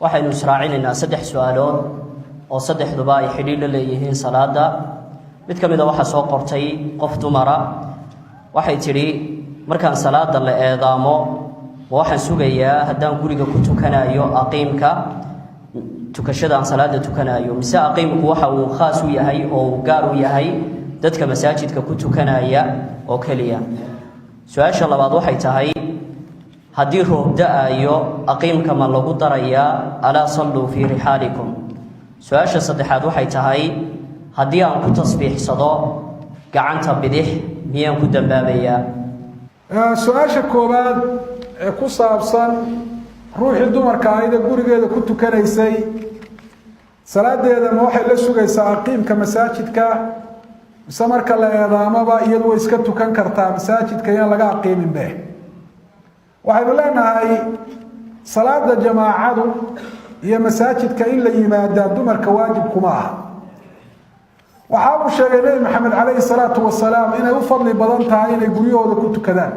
Waxaynu israacinaynaa saddex su-aalood oo saddexduba ay xidhiidh la leeyihiin salaada. Mid ka mid a waxaa soo qortay qof dumara. Waxay tidhi: "Markaan salaada la eedaamo, ma waxaan sugayaa haddaan guriga ku tukanayo aqiimka tukashada aan salaada tukanayo, mise aqiimku waxa uu khaas u yahay oo uu gaar u yahay dadka masaajidka ku tukanaya oo keliya?" Su-aasha labaad waxay tahay: haddii roob da-ayo, aqiimka ma lagu darayaa "alaa salluu fii rixaalikum"? Su-aasha saddexaad waxay tahay: haddii aan ku tasbiixsado gacanta bidix, miyaan ku dambaabayaa? Su-aasha koowaad ee ku saabsan ruuxii dumarka ahayd ee gurigeeda ku tukanaysay, salaadeeda ma waxay la sugaysaa aqiimka masaajidka, mise marka la eedaamaba iyadu way iska tukan kartaa masaajidka yaan laga aqiimin be? Waxaynu leenahay, salaada jamaacadu iyo masaajidka in la yimaadaa dumarka waajib kuma aha. Waxa uu sheegay Nebi Maxamed calayhi salaatu wasalaam inay u fadli badan tahay inay guryahooda ku tukadaan: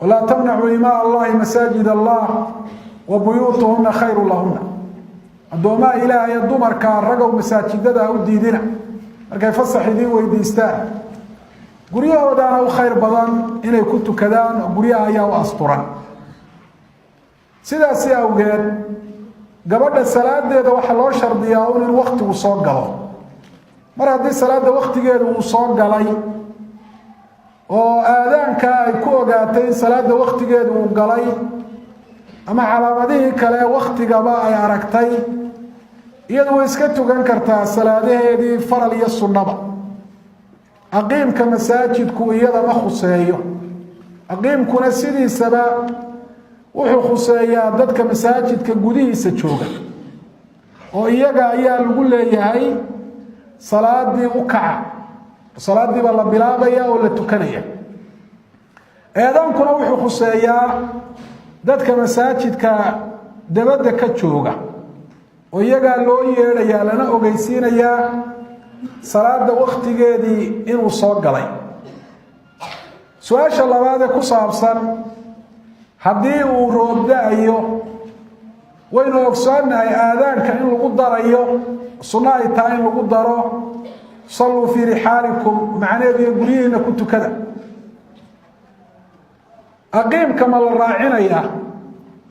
"Walaa tamnacuu imaa Allahi masaajid Allah wa buyuutuhuna khayru lahuna." Addoomaha Ilaahay dumarka ragow, masaajidada ha u diidina markay fasax idiin weydiistaan. Guryahoodaana u khayr badan inay ku tukadaan oo guryaha ayaa u asturan. Sidaasi awgeed, gabadha salaadeeda waxaa loo shardiyaa un in waktigu soo galo. Mar haddii salaada waktigeeda uu soo galay oo aadaanka ay ku ogaatay in salaada waktigeeda uu galay, ama calaamadihii kale waktigaba ay aragtay, iyadu way iska tukan kartaa salaadaheedii, faral iyo sunnaba. Aqiimka masaajidku iyada ma khuseeyo. Aqiimkuna sidiisaba wuxuu khuseeyaa dadka masaajidka gudihiisa jooga, oo iyaga ayaa lagu leeyahay salaadii u kaca, salaadii baa la bilaabaya oo la tukanaya. Eedaankuna wuxuu khuseeyaa dadka masaajidka dabadda ka jooga, oo iyagaa loo yeedhayaa lana ogeysiinayaa salaada waktigeedii inuu soo galay. Su-aasha labaad ee ku saabsan haddii uu roob da-ayo, waynu ogsoonnahay aadaanka in lagu darayo, sunno ay tahay in lagu daro "salluu fii rixaalikum", macnaheedu iyo guryihiina ku tukada. Aqiimka ma la raacinayaa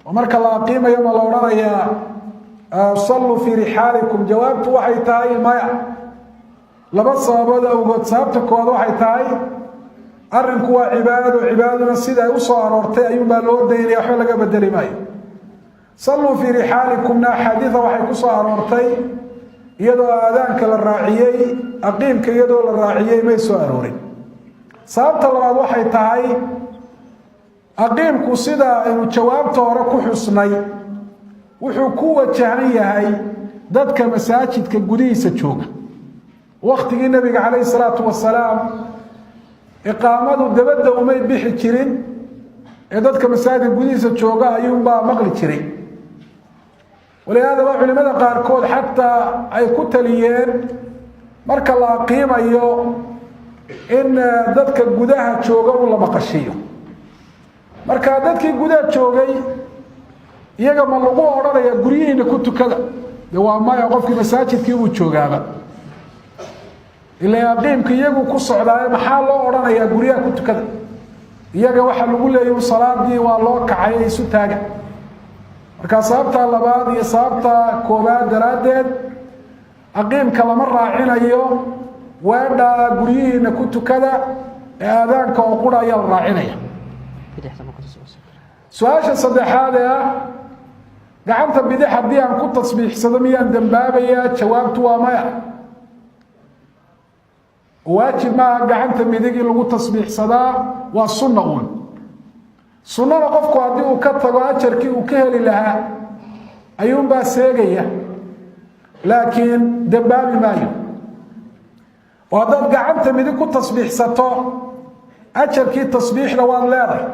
oo marka la aqiimayo ma la odhanayaa "salluu fii rixaalikum"? Jawaabtu waxay tahay maya, laba sababood awgood. Sababta koowaad waxay tahay, arrinku waa cibaado, cibaadaduna sida ay usoo aroortay ayuunbaa loo daynaya, waxba laga bedeli maayo. "Salluu fii rixaalikumna" axaadiida waxay ku soo aroortay iyadoo aadaanka la raaciyey, aqiimka iyadoo la raaciyey may soo aroorin. Sababta labaad waxay tahay, aqiimku sida aynu jawaabta hore ku xusnay wuxuu ku wajahan yahay dadka masaajidka gudihiisa jooga. Waktigii Nabiga calayhi salaatu wasalaam iqaamadu dabadda umay bixi jirin, ee dadka masaajidka gudihiisa jooga ayuunbaa maqli jiray. Walihaadaba culimada qaarkood xataa ay ku taliyeen marka la aqiimayo in dadka gudaha jooga un la maqashiiyo. Marka dadkii gudaha joogay iyaga ma lagu odhanaya "guryihiina ku tukada"? De waa maya, qofkii masaajidkii buu joogaaba, ila aqiimka iyagu ku socdaaye. Maxaa loo odhanayaa "guryaha ku tukada"? Iyaga waxaa lagu leeyay salaadii waa loo kacay, isu taaga. Markaa sababta labaad iyo sababta koobaad daraaddeed, aqiimka lama raacinayo weedha "guryihiina ku tukada", ee aadaanka oo qura ayaa la raacinaya. Su-aasha saddexaad ee ah, gacanta bidix haddii aan ku tasbiixsado, miyaan dambaabayaa? Jawaabtu waa maya. Waajib maaha gacanta midig in lagu tasbiixsadaa, waa sunna uun. Sunnada qofku haddii uu ka tago, ajarkii uu ka heli lahaa ayuunbaa seegaya, laakiin dambaabi maayo. Oo haddaad gacanta midig ku tasbiixsato, ajarkii tasbiixda waad leedahay.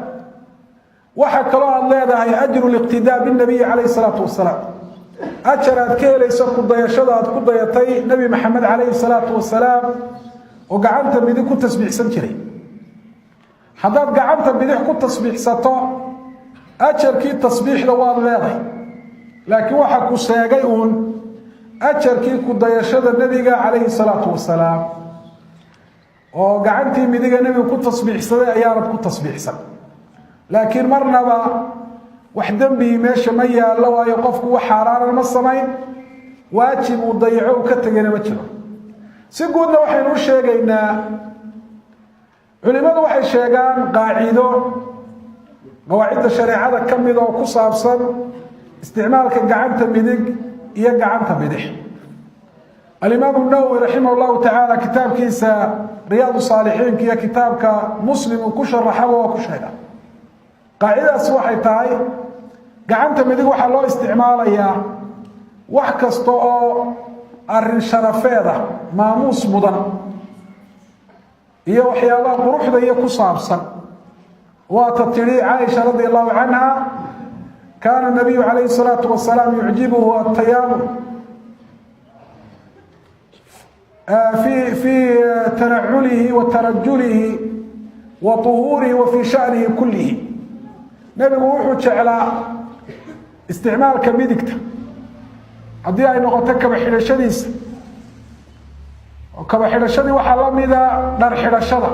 Waxa kaloo aad leedahay ajru liqtidaa binabiyi calayhi salaatu wasalaam, ajar aad ka helayso ku dayashada aad ku dayatay Nebi Maxamed calayhi salaatu wasalaam oo gacanta midig ku tasbiixsan jiray. Haddaad gacanta bidix ku tasbiixsato, ajarkii tasbiixda waad leedahay, Laakiin waxaa ku seegay uun ajarkii ku dayashada nebiga calayhi salaatu wasalaam, oo gacantii midiga nebigu ku tasbiixsaday ayaanad ku tasbiixsan. Laakiin marnaba wax dembii meesha ma yaallo, waayo qofku wax xaaraana ma samayn, waajib uu dayaco uu ka tegayna ma jiro. Si guudna waxaynu u sheegaynaa, culimadu waxay sheegaan qaacido qawaacidda shareecada ka mid oo ku saabsan isticmaalka gacanta midig iyo gacanta bidix. Alimaamu Nawowi raximah llahu tacaala kitaabkiisa Riyaad Saalixiinka iyo kitaabka Muslim uu ku sharaxaba waa ku sheega. Qaacidadaasi waxay tahay: gacanta midig waxaa loo isticmaalayaa wax kasta oo arin sharafeeda, maamuus mudan iyo waxyaabaha quruxda iyo ku saabsan. Waata tidhi Caaisha radi allahu canha: "Kaana nabiyu calayhi salaatu wasalaam yucjibuhu atayaamun fi tanaculihi wa tarajulihi wa uhuurihi wa fii shanihi kullihi." Nebigu wuxuu jeclaa isticmaalka midigta, haddii ay noqoto kaba xidhashadiisa, oo kaba xidhashadii waxaa lamida dhar xidhashada.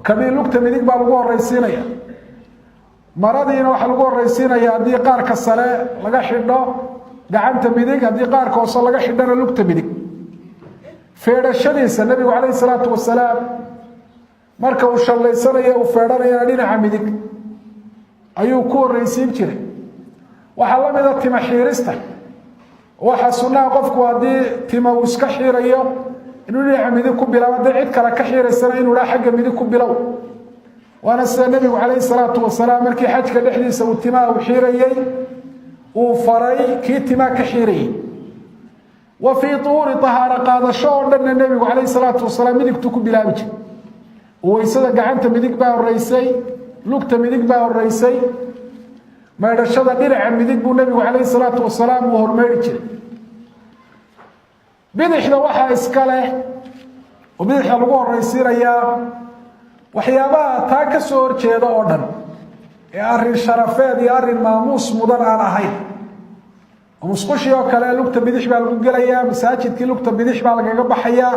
Kabii lugta midig baa lagu horeysiinaya, maradiina waxaa lagu horeysiinaya haddii qaarka sare laga xidho gacanta midig, haddii qaarka hoose laga xidhona lugta midig. Feedhashadiisa nebigu calayhi salaatu wasalaam marka uu shallaysanayo, uu feedhanayana, dhinaca midig ayuu ku horeysiin jiray. Waxaa la mida tima xiirista. Waxaa sunnaha qofku haddii tima uu iska xiirayo inuu dhinaca midig ku bilaabo, haddii cid kale ka xiiraysana inuu dhaa xagga midig ku bilow. Waana sida nebigu calayhi salaatu wasalaam markii xajka dhexdiisa uu timaha uu xiirayey uu faray kii timaa ka xiirayey. Wa fii tuuri tahaaro qaadasho oo dhanna nebigu calayhi salaatu wasalaam midigtuu ku bilaabi jiray. Weysada gacanta midig baa horeysay, lugta midig baa horeysay. Maydhashada dhinaca midig buu nebigu calayhi salaatu wasalaam uu hormeydhi jiray. Bidixda waxaa iska leh oo bidixda lagu horeysiinayaa waxyaabaha taa ka soo horjeeda oo dhan ee arrin sharafeed iyo arrin maamuus mudan aan ahayn. Oo musqushii oo kale lugta bidix baa lagu gelayaa, masaajidkii lugta bidix baa lagaga baxayaa,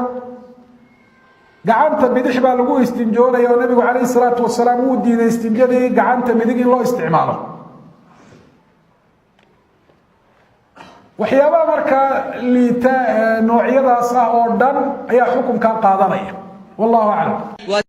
gacanta bidix baa lagu istinjoonaya, oo nebigu calayhi salaatu wasalaam wuu diiday istinjadii gacanta midig in loo isticmaalo. Waxyaabaha markaa liita noocyadaas ah oo dhan ayaa xukunkaa qaadanaya. Wallahu aclam.